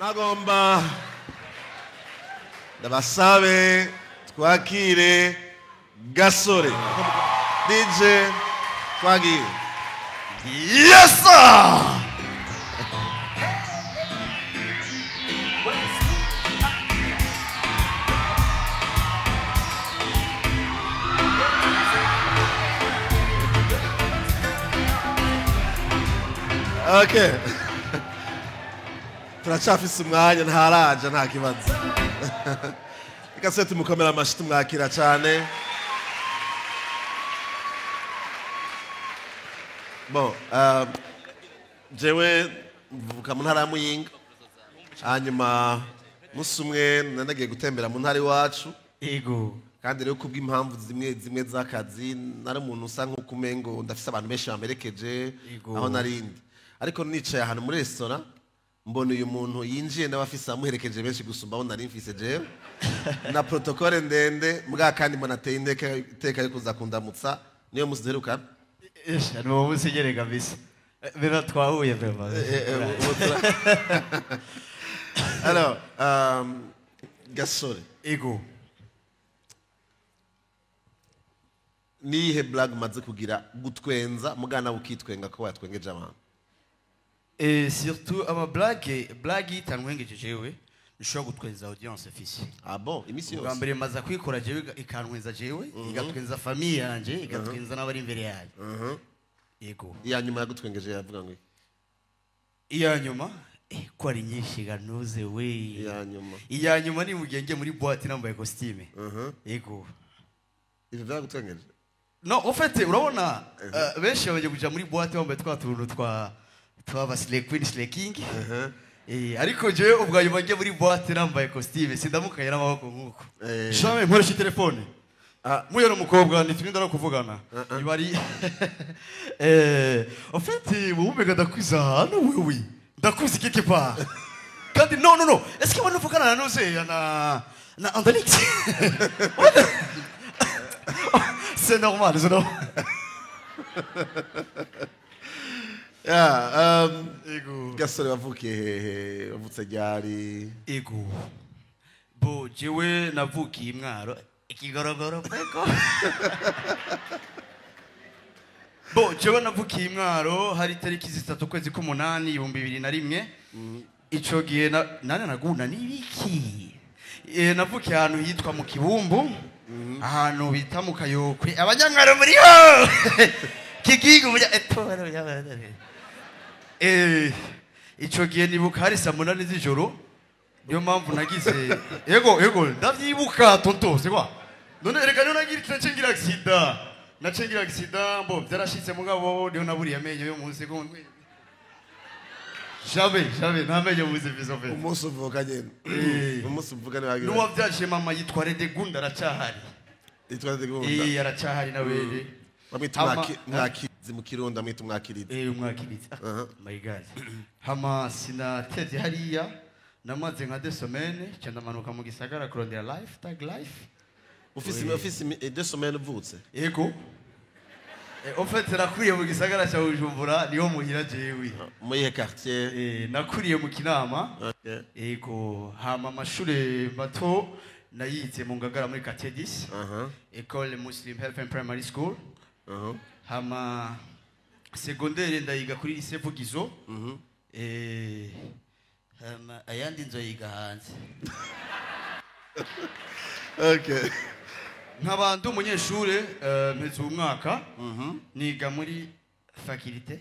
Nagomba ndabasabe twakire Gasore DJ twagiye. Yes sir! Okay. Turacafise umwanya ntaraja nta kibazo. Reka se tumukomera amashi tumwakira cyane. Bon, jewe mvuka mu ntara ya Muyinga. Hanyuma musi umwe nanagiye gutembera mu ntara iwacu. Ego. Kandi rero kubw'impamvu zimwe zimwe z'akazi nari umuntu usa nk'ukumengo ndafise abantu benshi bamerekeje aho narindi. Ariko nicaye ahantu muri restaurant mbona uyu muntu yinjiye n'abafise amuherekeje benshi gusumba aho nari mfise jewe na protocole ndende mbwa kandi mbona ateye iteka yo kuza kundamutsa. Niyo musi duherukana. Esha ni wowe usinyere kabisa. Bera twahuye vraiment. Alors, Gasore. Ego. Nihe blague umaze kugira gutwenza mugana ukitwenga ko watwengeje abantu? Et surtout ama blague itantwengeje jewe nshobora gutwenza audience fisi. Ah bon, imisi yose. Ubwa mbere maza kwikora jewe ikantwenza jewe, igatwenza famille yanje, igatwenza n'abari imbere yanjye. Yego. Iya nyuma yagutwengeje yavuga ngo iya nyuma ko ari nyinshi ganuze we. Iya nyuma. Iya nyuma ni mugenge muri boîte nambaye costume. Yego. Ivyo vyagutwengeje? No, en fait urabona benshi bagiye kuja muri boîte bambaye twa tuntu twa slay queen slay king. Ariko jewe ubwa nyuma ngiye muri boîte nambaye costume sindamukaye n'amaboko nkuko. Jamais nkoresha telefone. Muyo n'umukobwa ntiturinda no kuvugana. Ibari en fait wumvega ndakwiza hano wewe. Ndakuzi quelque part. Kandi no no no, est-ce que wano vugana na noze na Andalix? C'est normal, c'est normal. Yeah, Ego. Gasore wavukiye hehe? Wavutse ryari? Ego. Bo jewe navukiye Mwaro ikigorogoro peko. Bo jewe navukiye Mwaro hari tariki 3 kwezi k'umunani 2001. Ico gihe nane naguna nibiki. Navukiye ahantu hitwa mu Kibumbu. Ahantu bita mu Kayokwe. Abanyamwaro muri ho. Kigigo muja eto. Ico gihe nibuka hari saa 8 z'ijoro. Niyo mpamvu nagize yego yego ndavyibuka tonto c'est quoi? None reka niyo nagira nacengira accident. Nacengira accident bo byarashitse mugabo niyo naburiye amenyo yo munsi ko jamais jamais namenyo munsi bizo fe. Umunsi uvuka nyene. Umunsi uvuka ni wagira. Nuwavyaje mama yitwa Redegunda aracahari. Yitwa Redegunda. Aracahari nawere. Bamwita mwakirizi mu Kirundi amwita umwakirizi. Umwakirizi. My God. Hama sinatevye hariya namaze nka 2 semaines cyane ndamanuka mu gisagara kurondera life tag life. Ufise 2 semaines uvutse? Yego. En fait nakuriye mu gisagara cya Bujumbura niho muhira jewe. Muri quartier? Nakuriye mu Kinama. Yego. Hama amashure mato nayize mu Ngagara muri quartier 10. École Muslim Health and Primary School. Hama secondaire ndayiga kuri lycée Vugizo. Hama ayandi nzoyiga hanze. Okay. Nk'abantu umunyeshure mpeze umwaka niga muri faculté.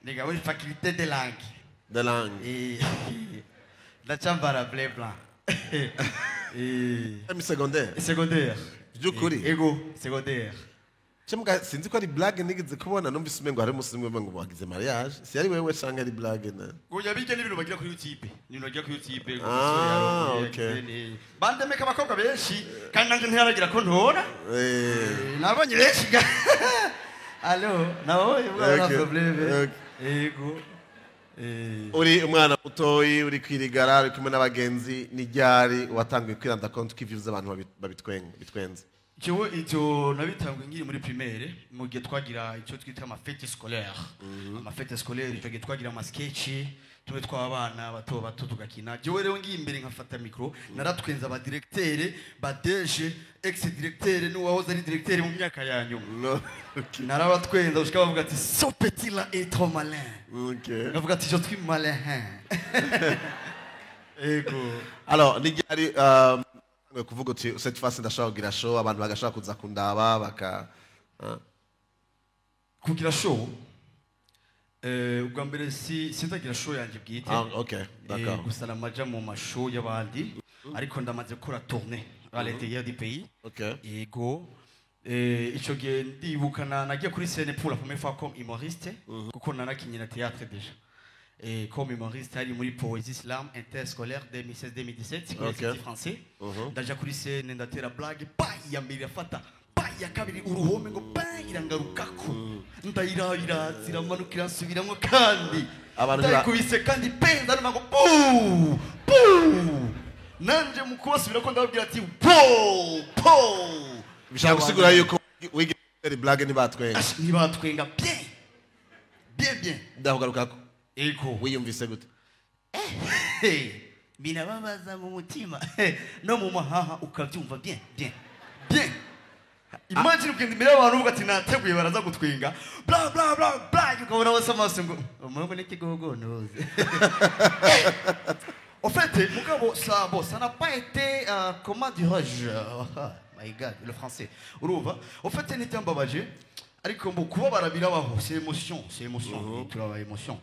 Niga muri faculté de langue. De langue. Ndacambara bleu blanc. Mi secondaire. Secondaire. Byukuri. Ego secondaire. Chemuga sinzi ko ari blague nigeze kubona numvise umengo hari umunsi umwe ngo wagize mariage. Si ari wewe canke ari blague na. Ngo yabije n'ibintu bagira kuri YouTube. N'ibintu bagira kuri YouTube. Ah, okay. Bandemeka abakobwa benshi kandi nanje ntiyaragira ko ntora. Nabonye benshi. Allo, nabonye bwa problème. Ego. Uri umwana mutoyi uri kwirigara uri kumwe n'abagenzi ni ryari watanguye kwiranda konti kivyo abantu babitwenga bitwenza? Jewe icyo nabitangwe ngiri muri primaire mu gihe twagira icyo twita ama fête scolaire. Ama fête scolaire icyo gihe twagira ama sketch Tumwe tw'abana bato bato tugakina. Jewe rero ngiye imbere nkafata micro, naratwenza ba directeur, ba DG, ex directeur n'uwahoze ari directeur mu myaka ya nyuma. No. Okay. Narabatwenza gushika bavuga ati: "Ce petit là est trop malin." Okay. Bavuga ati: "Je suis malin." Ego. Alors, ni ryari kuvuga uti: "Cette fois ndashaka kugira show, abantu bagashaka kuza kundaba baka"? Ah. Kugira show, ubwa mbere si sindagira show yanjye bwite. Ah, okay, d'accord. Gusa namaja mu ma show y'abandi, ariko ndamaze gukora tournée à l'intérieur du pays. Yego. Ico gihe ndibuka nagiye kuri scène pour la première fois comme humoriste, kuko nanakinye na théâtre déjà. Comme humoriste hari muri Poésie Slam interscolaire 2016-2017 kuri Institut français. Ndaja kuri scène, ndatera blague, pa ya mbere irafata, pa ya kabiri uruhome ngo pa irangarukako, ndayirabira ziramanuka, irasubiramwo kandi. Abantu ndayikubise kandi pe, ndaruma ngo bu bu, nanje mu kubasubira ko ndababwira ati: "Po po." Bishaka gusigura yuko wigira blague ntibatwenga? Ash, ntibatwenga bien bien bien. Ndakugarukako. Ego. Wiyumvise gute? Hey, birababaza mu mutima no mu mahaha, ukabyumva bien bien bien. Imagine ugenda imbere y'abantu uvuga ati: "Nateguye, baraza gutwenga, bla bla bla bla," ukabona bose amaso ngo umuhungu n'ikigogonoze. En fait, mugabo, ça, bon, ça n'a pas été, comment dirais-je, oh my God, le français. Urumva, en fait, ntibyambabaje, ariko mbo kubabara birabaho, c'est émotion, c'est émotion, turaba émotion.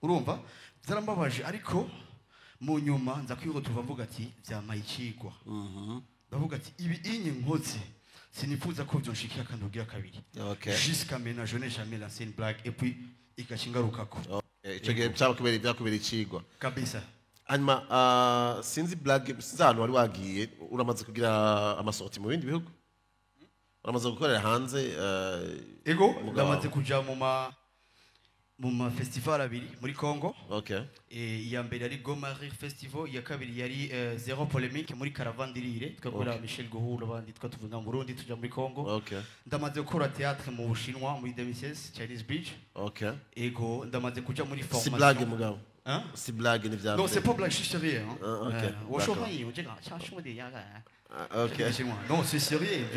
Urumva, byarambabaje, ariko mu nyuma nza kwihuta mvuga ati vyampaye icigwa. Ndavuga ati ibi inye nkoze sinifuza ko byonshikira kandi ugira kabiri. Jusqu'à maintenant, je n'ai jamais lancé une blague et puis igaca ingarukako. Okay. Ico gihe byakubera byakubera icigwa. Kabisa. Hanyuma sinzi blague, sinzi ahantu wari wagiye. Uramaze kugira ama sorties mu bindi bihugu, uramaze gukorera hanze? Ego. Mugabo. Ndamaze kuja mu ma festival abiri muri Congo. Iya mbere yari Goma Rire Festival, iya kabiri yari Zéro Polémique muri Caravane du Rire, twakorera Michel Gohou, abandi twatuvuga mu Burundi tuja muri Congo. Ndamaze gukora théâtre mu Bushinwa muri 2016, Chinese Bridge. Ego, ndamaze kuja muri Si formation. blague mugabo? Hein? Si blague ni vya Non, c'est pas blague, je suis sérieux. Hein. Ah, ok, 我说 d'accord. 汉语，我这个像兄弟一样。 Ah, ok. Non, c'est sérieux.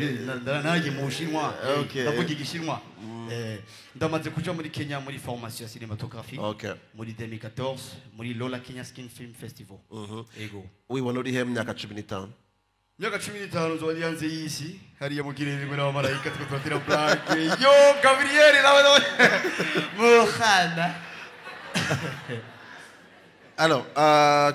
Nanjye mu Bushinwa. Ndavuga Igishinwa. Ndamaze kuja muri Kenya muri formation ya cinématographie. Muri 2014 muri Lola Kenya Skin Film Festival. Ego. Wibona uri he mu myaka 15? Myaka 15 nzoba ndi hanze y'isi hariya mu kirere n'abamarayika, twe turatira blague yo Gabriel nawe nawe muhana. Alors,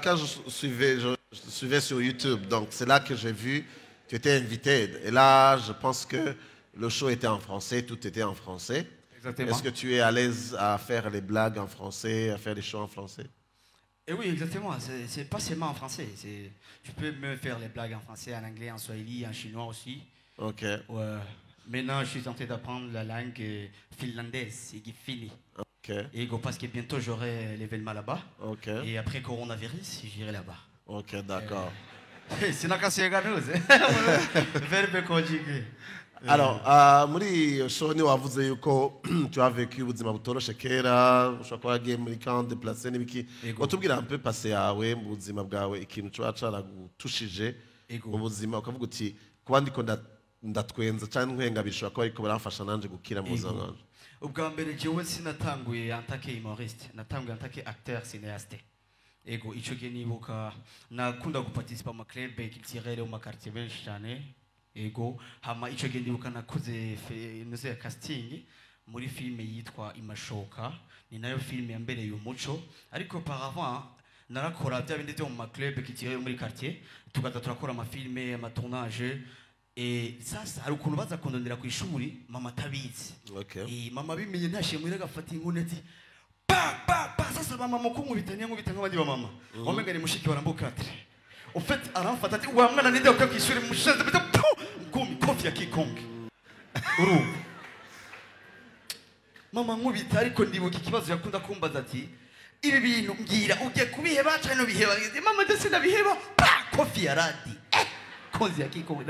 quand je suivais sur YouTube, donc c'est là que j'ai vu, tu étais invité. Et là, je pense que le show était en français, tout était en français. Exactement. Est-ce que tu es à l'aise à faire les blagues en français, à faire les shows en français? Et oui, exactement. C'est pas seulement en français. Tu peux me faire les blagues en français, en anglais, en swahili, en chinois aussi. Ouais. Maintenant, je suis en train d'apprendre la langue finlandaise, c'est fini. Et go, parce que bientôt j'aurai l'événement là-bas. Et après coronavirus, j'irai là-bas. Ok, d'accord. Sinakasiganuze. Verbe conjugué. Alors, muri iyo show ni wavuze yuko tu as vécu ubuzima butoroshe kera, ushobora kuba wagiye muri camp déplacé n'ibiki. Ego. Watubwira un peu passé yawe mu buzima bwawe, ikintu coba caragutushije Ego. mu buzima, ukavuga uti kuba ndiko ndatwenza canke nkwenga bishobora kuba ariko biramfasha nanje gukira mu buzima bwanje. Ubwa mbere jewe sinatanguye en tant que humoriste, natanguye en tant que acteur cinéaste. Ego, ico gihe nibuka nakunda guparticipa mu club culturel yo mu quartier benshi cyane. Ego, hama ico gihe ndibuka nakoze nuze ya casting muri filme yitwa Imashoka, ni nayo filme yambereye umuco, ariko auparavant narakora bya bindi byo mu ma club culturel yo muri quartier, tugaza turakora ama filme, ama tournage. Et sasa hari ukuntu baza kundondera ku ishuri mama atabizi. Mama bimenye ntashiye muhira, agafata inkoni ati pa pa pa. Sasa mama mukunkubita niyo nkubita nk'abandi ba mama, wamenga ni mushiki wa Rambo 4. En fait aramfata ati: "Wa mwana ninde ukwiye ku ishuri mushenze bita pu ngumi kofi ya King." Urumva mama nkubita, ariko ndibuka ikibazo yakunda kumbaza ati: "Ibi bintu mbwira, ugiye kubiheba canke ntubiheba?" "Mama, ndetse ndabiheba." Pa kofi ya radi kozi ya King Kong.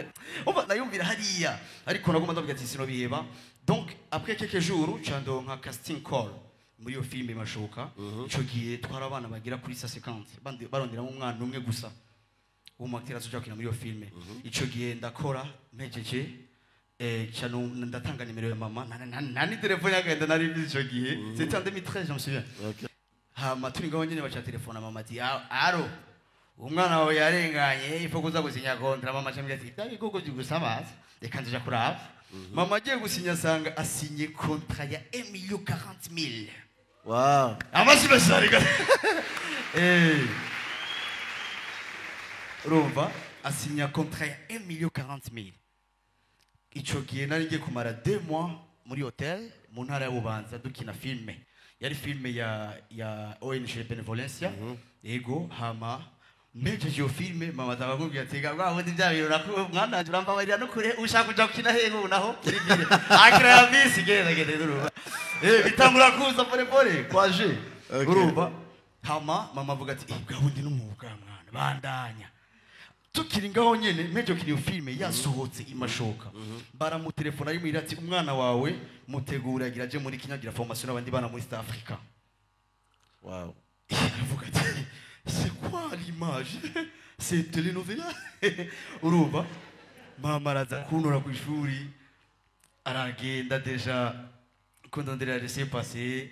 Umva nayumvira hariya, ariko naguma ndavuga ati sinobiheba. Donc après quelques jours candonka casting call. Muri iyo filime Mashoka, ico gihe twari abana bagira kuri 150, baronderamo umwana umwe gusa w'umu acteur azoja gukina muri iyo filime. Ico gihe ndakora, mpejeje ndatanga nimero ya mama, nta ni telefone yagenda nari mbizi ico gihe. C'était en 2013, je me souviens. Hama turi ngaho nyene, baca telefona mama ati: "Allô, umwana wawe yarenganye, ifo kuza gusinya contrat." Mama acambwira ati: "Ibya bigogo byigusamaza, reka nzija kuraba." Mama agiye gusinya, asanga asinye contrat ya 1 million 40 mille. Amashyi menshi. Urumva, asinya contrat ya 1 million 40 mille. Ico gihe nari ngiye kumara 2 mois muri hotel mu ntara ya Bubanza, dukina filme, yari filme ya ONG Benevolencia. Yego, hama mpejeje iyo filme, mama azabakubwira ati: "Bwa bundi bya bintu mwana wanje, urambabarira no kure, ushaka kuja gukina hehe ubu naho muri ville akira ya bisi, genda genda." Urumva, bitangura kuza pole pole kwaje. Urumva, hama mama avuga ati: "Bwa bundi n'umwuga, mwana, bandanya." Tukiri ngaho nyene, mpejeje kuri iyo filme, yasohotse Imashoka, baramutelefona ari muhira ati: "Umwana wawe mutegura, agira aje muri Kenya agira formation n'abandi bana muri East Africa." Aravuga ati: "C'est quoi l'image? C'est telenovela." Urumva, mama araza kuntora ku ishuri, aragenda déjà kundonderera laissez-passer,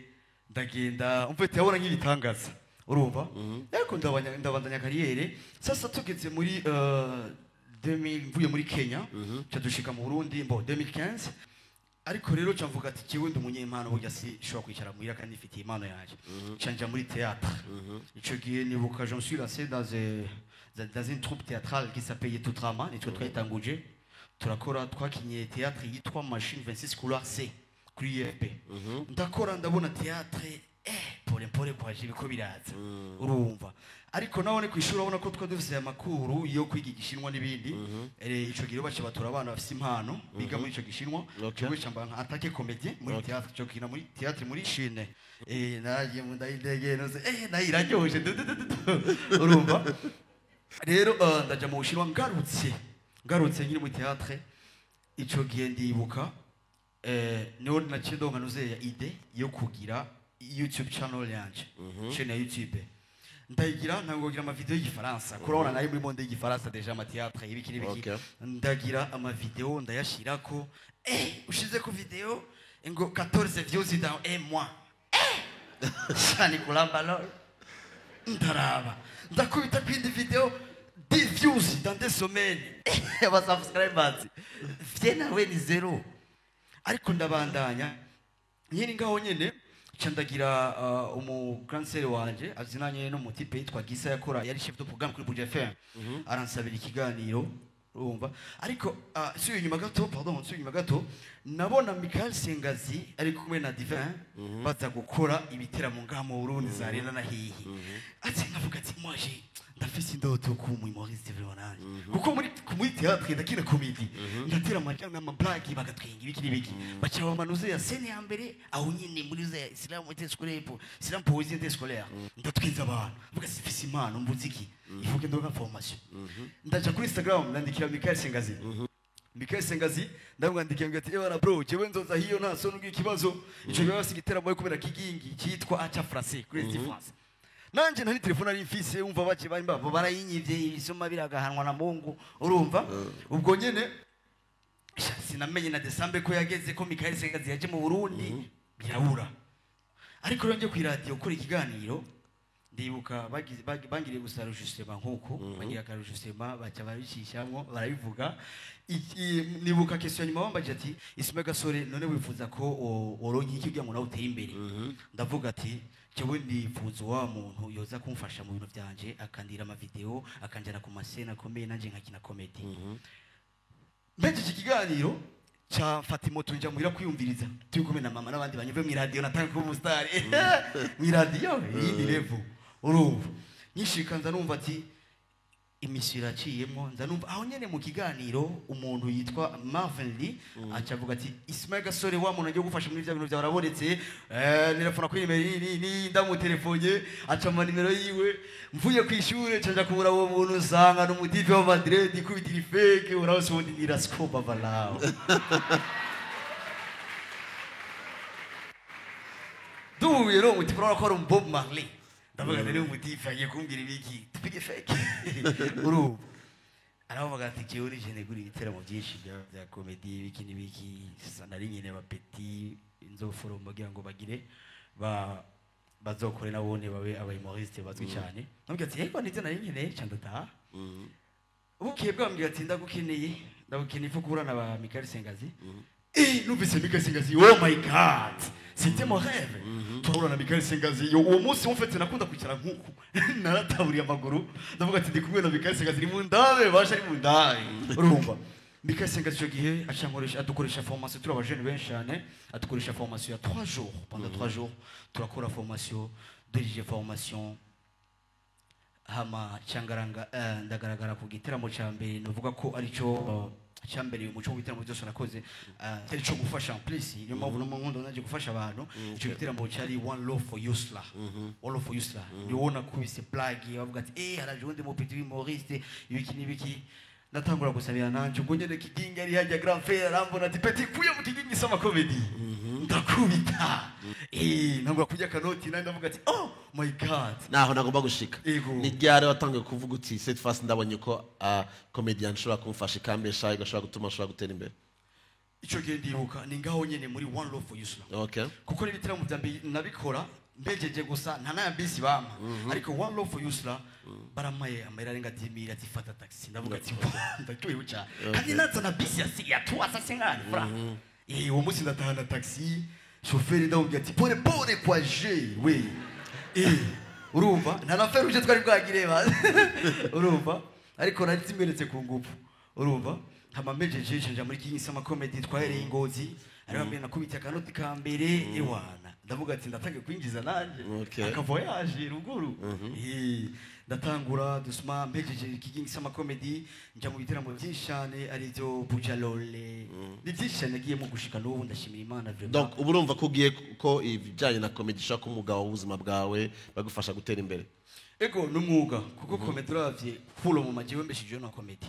ndagenda umfite yabona nk'ibitangaza. Urumva, ariko ndabandanya carrière. Sasa tugeze muri 2000, mvuye muri Kenya, ca dushika mu Burundi mbo 2015. Ariko rero ca mvuga ati: "Jewe ndi umunyempano, burya si shobora kwicara muhira kandi nifitiye impano yanje." Ca nja muri théâtre. Ico gihe nibuka, je me suis lancé dans une troupe théâtrale qui s'appelle Yetu Drama, nitwe twayitanguje, turakora, twakinye théâtre yitwa Machine 26 couloir C kuri IFP. Ndakora, ndabona théâtre pole pole kwaje, ibiko biraza. Urumva, ariko nabone ku ishuri urabona ko twari dufise amakuru yo kwiga igishinwa n'ibindi. Ico gihe baca batora abana bafise impano biga muri ico gishinwa. Jewe camba nka attaque comédien muri théâtre, cyo kina muri théâtre muri Chine. Naragiye mu ndayindege noze, nayo iraryoshe du, du, du, du, du. Urumva rero, ndaja mu Bushinwa, ngarutse nkiri muri théâtre. Ico gihe ndibuka, niho naciye ndonka nuzeya idée yo kugira YouTube channel yanje, chaîne ya YouTube. Ndayigira, ntabwo kugira amavideo y'igifaransa, kurabona nayo muri monde y'igifaransa déjà, ama théâtre, ibiki n'ibiki. Ndagira amavideo, ndayashirako, ushize ku video ngo 14 views dans un mois. Shani kulamba lol, ndaraba, ndakubita kwindi video, 10 views dans 2 semaines, aba subscribers vye nawe ni zéro. Ariko ndabandanya nyine ngaho nyene, nca ndagira umu grand sœur wanje azinanye n'umu type yitwa Gisa, yakora, yari chef de programme kuri Buja FM, aransabira ikiganiro. Urumva, ariko subiye inyuma gato, pardon, subiye inyuma gato, nabona Michael Sengazi ari kumwe na Divin baza gukora ibiteramo ngaha mu Burundi, za Arena na hihi. Ati nkavuga ati: "Moi, j'ai ndafise indoto kuba umu humoriste vraiment nanje, kuko muri théâtre ndakina comédie, ndatera amajambo n'amablague, bagatwenga, ibiki n'ibiki." Baca bamanuze ya scène ya mbere aho nyine muri za slam interscolaire, slam poésie interscolaire, ndatwinza abantu. Mvuga: "Sifise impano, mbuze iki? Ivuge ndoga formation." Ndaja kuri Instagram, ndandikira Michael Sengazi. Michael Sengazi ndamwandikiye ngo ati: "Ebana bro, jewe nzoza hiyo, nta soni ubw'ikibazo." Ico gihe bafise igiteramo yo kubera Kigingi cyitwa Acha Français kuri Institut Français. Nanje ntari telefone ari mfise, umva, bake bari babo barayinyivye, ibisoma biragahanwa na Mungu. Urumva, ubwo nyene sha, sinamenye na Desambe ko yageze ko Michael Sengazi yaje mu Burundi, birabura. Ariko rero ngiye ku radio gukora ikiganiro, ndibuka bangiriye gusa enregistrement, nkuko bagira ka enregistrement, baca barabishishamwo, barabivuga. Nibuka question nyuma bambaje ati: "Ismail Gasore, none wifuza ko woronka iki kugira ngo nawe utere imbere?" Ndavuga ati: "Jewe ndifuza wa muntu yoza kumfasha mu bintu vyanje, akandira amavideo, akanjana ku ma scène akomeye, nanje nkakina comédie." Mpejeje iki kiganiro, ca mfata imoto, nja muhira kwiyumviriza, turi kumwe na mama n'abandi banyuve mw'iradiyo. Natanga kuba umusitari mw'iradiyo, iyindi level. Urumva, nyishika nza numva ati imisiyo iraciyemo. Nza numva aho nyene mu kiganiro umuntu yitwa Marvin Lee aca avuga ati: "Ismail Gasore, wa muntu agiye gufasha muri vya bintu vyawe arabonetse, telefona kuri nimero iyi ni." Ndamutelefone, aca ama nimero yiwe. Mvuye ku ishure, ca nja kubura uwo muntu, nsanga ni umutipe wa Madrid ikubitira ifeke. Urabona, ubundi ni Rasco Babalao. Duhuye rero umutipe urabona ko ari Bob Marley. Ndavuga nari umutipe agiye kumbwira ibiki tupige fake. Urumva aravuga ati jewe nije negura ibiteramo byinshi bya comedy ibiki n'ibiki, nari nyine ba petit inzoforoma kugira ngo bagire ba bazokore nabone babe aba humoriste bazwi cyane. Nambwira ati yego nivyo nari nkeneye ca ndataha. Bukeye bwambwira ati ndagukeneye ifu guhura na ba Michael Sengazi. Numvise Michael Sengazi, oh my god, c'était mon rêve. Turahura na Michael Sengazi uwo munsi umfetse nakunda kwicara nkuku narataburiye amaguru ndavuga ati ndi kumwe na Michael Sengazi ni mu ndabe basha ari mu ndabe. Urumva Michael Sengazi ico gihe acankoresha adukoresha formation turi abajene benshi cyane, adukoresha formation ya 3 jours, pendant 3 jours turakora formation, dirige formation hama cyangaranga. Ndagaragara ku giteramo ca mbere novuga ko arico cyambereye umuco w'ibiteramo byose nakoze, cyari cyo gufasha en plus, niyo mpamvu no mu naje gufasha abantu. Ico giteramo cyari One Love for Yusla. One Love for Yusla niwo nakubise blague bavuga ati haraje undi mu petit humoriste ibiki n'ibiki. Natangura gusabira nanje ubwo nyene Kigingi ari hajya grand frère arambona ati petit kuye mu Kigingi sama comedy ndakubita ntangura kurya kanoti nandi ndavuga ati oh my god, naho nagomba gushika. Ni ryari watangiye kuvuga uti cette fois ndabonye ko comedian nshobora kumfasha ikambesha igashobora gutuma nshobora gutera imbere? Ico gihe ndibuka ni ngaho nyene muri One Love for Yusla. Okay. Kuko n'ibitaramo bya mbere nabikora mbejeje gusa nta naya bisi bampa, ariko One Love for Yusla baramaye amahera arenga 10000 ati fata taxi. Ndavuga ati ndacyohewe cyane kandi nazana bisi ya 350 francs. Uwo munsi ndatahana taxi, chauffeur ndamubwira ati pole pole kwa je we. Urumva nta na feruje twari bwagireba. Urumva ariko nari zimeretse ku ngufu. Urumva hama mbejeje nja muri Kigingi Sama Comedy twahereye Ingozi, ariho mbere nakubita akanoti ka mbere ewana ndavuga ati ndatangiye kwinjiza nanje aka voyage ruguru. Ndatangura dusuma mbejeje Kigingi Sama Comedy nja mu biteramo byinshi cyane arivyo Bujalole ni byinshi cyane nagiye mu gushika n'ubu ndashimira Imana vraiment. Donc ubu urumva ko ugiye ko ibijyanye na comedy ishaka umugabo w'ubuzima bwawe bagufasha gutera imbere? Ego n'umwuga kuko comedy uravye fulo mu majiwe mbeshije no comedy.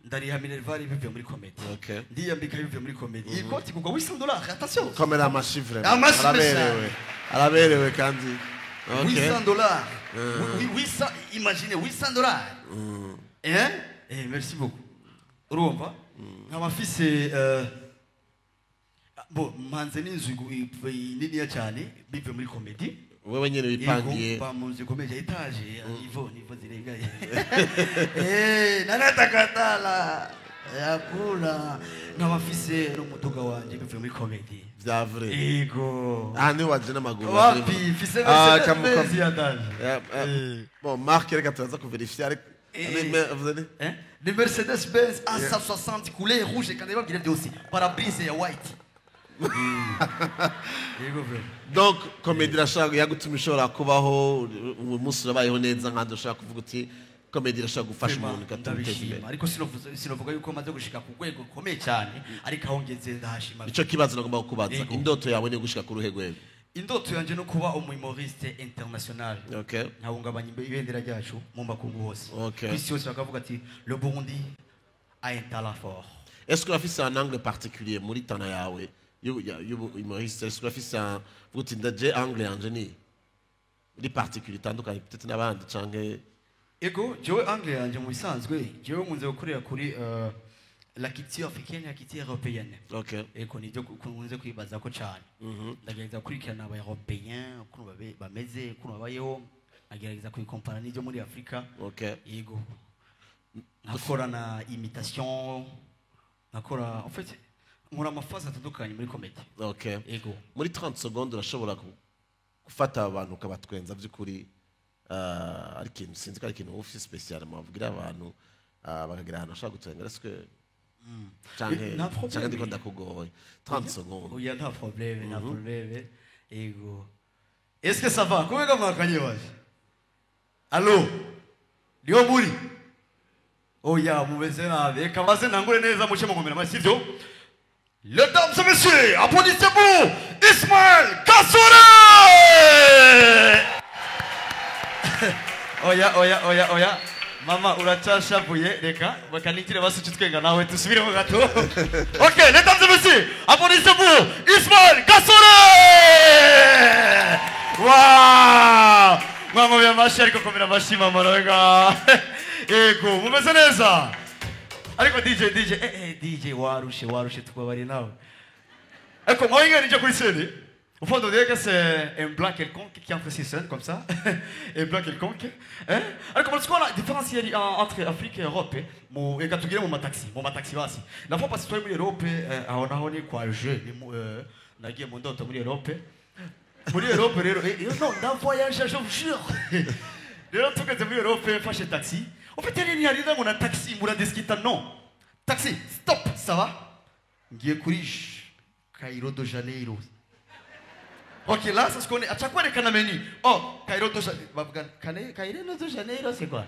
Ndariha minerval bivuye muri comedy. Ndiyambika bivuye muri comedy. Iyi koti kugwa $800, attention. Komera amashi vraiment. Araberewe. Araberewe kandi. Okay. $800. 800, imaginez $800. Hein? Merci beaucoup. Urumva? Nkaba mfise bo manze n'inzu niniya cyane bivuye muri comedy. Wewe nyene wipangiye ba mu nzu ikomeye etage niveau zirengaye. Nanatakatala yakula nkaba mfise n'umuduga wanje bivuye muri comedy. Vya vrai. Yego. Ah ni waje n'amaguru. Wapi mfise Mercedes ya daje. Bon Marc reka turaza kuverifier ariko vous allez Ni Mercedes Benz A160 couleur rouge kandi babwira byose parabrise ya white. Yego bro. Donc comedy irashaka yagutuma ishobora kubaho umunsi urabayeho neza nkandi ushaka kuvuga uti comedy irashaka gufasha umuntu igatuma imbere. Ariko sinovuga yuko maze gushika ku rwego rukomeye cyane, ariko aho ngeze ndahashima. Ico kibazo nagomba kukubaza, indoto yawe ni gushika ku ruhe rwego? Indoto yanje no kuba umumoriste international. Okay. Nkahungabanya ibendera ryacu mu makungu hose. Kwisi yose bakavuga ati le Burundi a un talent fort. Est-ce que urafise un angle particulier muri tana yawe y'humoriste? Est-ce que urafise un uti ndaje angle yanje ni iri particulier itandukanye peut-être n'abandi canke? Ego jewe angle yanje mu bisanzwe jewe nkunze gukorera kuri la culture africaine la culture européenne. Okay. Ego nivyo nkunze kwibaza ko cyane. Ndagerageza gukurikirana aba européen ukuntu bameze ukuntu babayeho, nkagerageza kubikompara n'ibyo muri Afrika. Okay. Yego nkakora na imitation, nkakora en fait nkora amafaze atandukanye muri comedy. Okay. Ego muri 30 secondes urashobora gufata abantu ukabatwenza by'ukuri, ari ikintu sinzi ko ari ikintu ufise special mwavugira abantu bakagira ahantu bashobora gutwenga. Est-ce que canke ndiko ndakugoye 30 secondes? Oya nta problème, nta problème. Ego est-ce que ça va? Kubega mwakanye waje? Allo niyo muri? Oya mumeze nabi, reka maze ntangure neza muce mugomera amashyi sivyo? Mesdames et messieurs, applaudissez pour Ismaël Kasore! Oya, oya, oya, oya. Mama uracashavuye, reka bakanitire basuce twenga nawe tusubiremo gato. Ok, mesdames et messieurs, applaudissez-vous Ismaël Gasore. Wow! Mwankomera amashyi, ariko komera amashyi mama nawe nga. Yego, mumeze neza. Ariko DJ DJ DJ warushe warushe tukubabariye nawe. Ariko mwawe nije kuri scène. Au fond, on dirait que c'est un blanc quelconque qui entre sur scène comme ça. Un blanc quelconque. Hein? Alors, comment est-ce qu'on a la différence entre Afrique et Europe? Mu reka tugire mu mataxi, mu mataxi basi. La fois passée twari muri Europe, aho naho ni kwa je, ni nagiye mu ndoto muri Europe. Muri Europe rero, non, ndavoyage, je vous jure. Rero tugeze muri Europe, mfashe taxi. En fait, yari ntiyari ngo na taxi muradiskita, non. Taxi, stop, ça va? Ngiye kuri Cairo de Janeiro. Ok, là, c'est ce qu'on est. À chaque fois, on a menu. Oh, Cairo de Janeiro. Cairo de Janeiro, c'est quoi?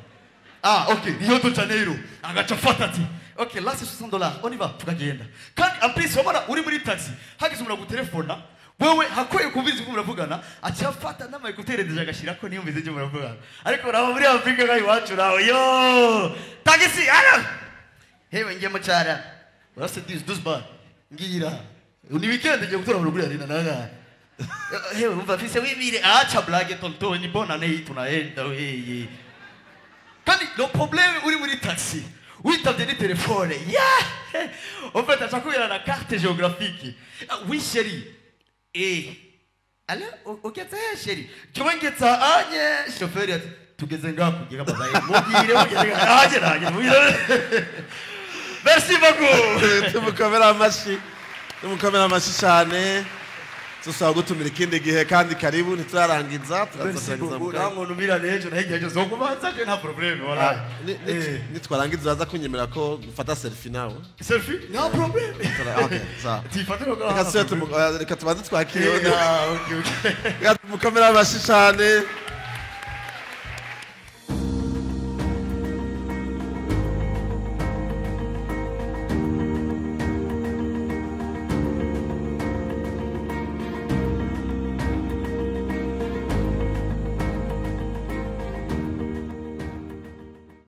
Ah, ok, Rio de Janeiro. Agacha fatati. Ok, là, c'est $60. On y va. Tukagenda. Quand, en plus, on a uri taxi. Hagize umuntu agutelefona. Wewe hakwiye kumviriza uko muravugana. Acha fata n'ama écouteur déjà agashira ko niyumvize ibyo muravugana. Ariko uraba muri Afrika nka iwacu nawe. Yo! Taxi, ara! Hewe ngiye mucara. Urase 10 12 bar. Ngira. Ni weekend ngiye gutora muri arena naga. Hewe umva fise wibire acha blague tonto ni bonne année tunaenda wewe. Kandi le problème uri muri taxi witavye ni telefone yeah. En fait acha kubera na carte géographique. Oui chérie. Eh ala ugeze chérie. Jewe ngetsa anye chauffeur ati tugeze ngaho kugira babaye mubwire mugeze ngaho naje mubwire. Merci beaucoup. Tumukomera amashi. Tumukomera amashi cyane. Tusaba gutumira ikindi gihe kandi karibu ntiturarangiza turazarangiza mu kanya. Numira nejo nahigeje zo kubanza je nta problème wala. Nitwarangiza uzaza kunyemera ko mfata selfie nawe. Selfie? No problème. Okay, sawa. Tifate no. Reka tubanze twakire. Okay, okay. Reka tumukomere amashi cyane.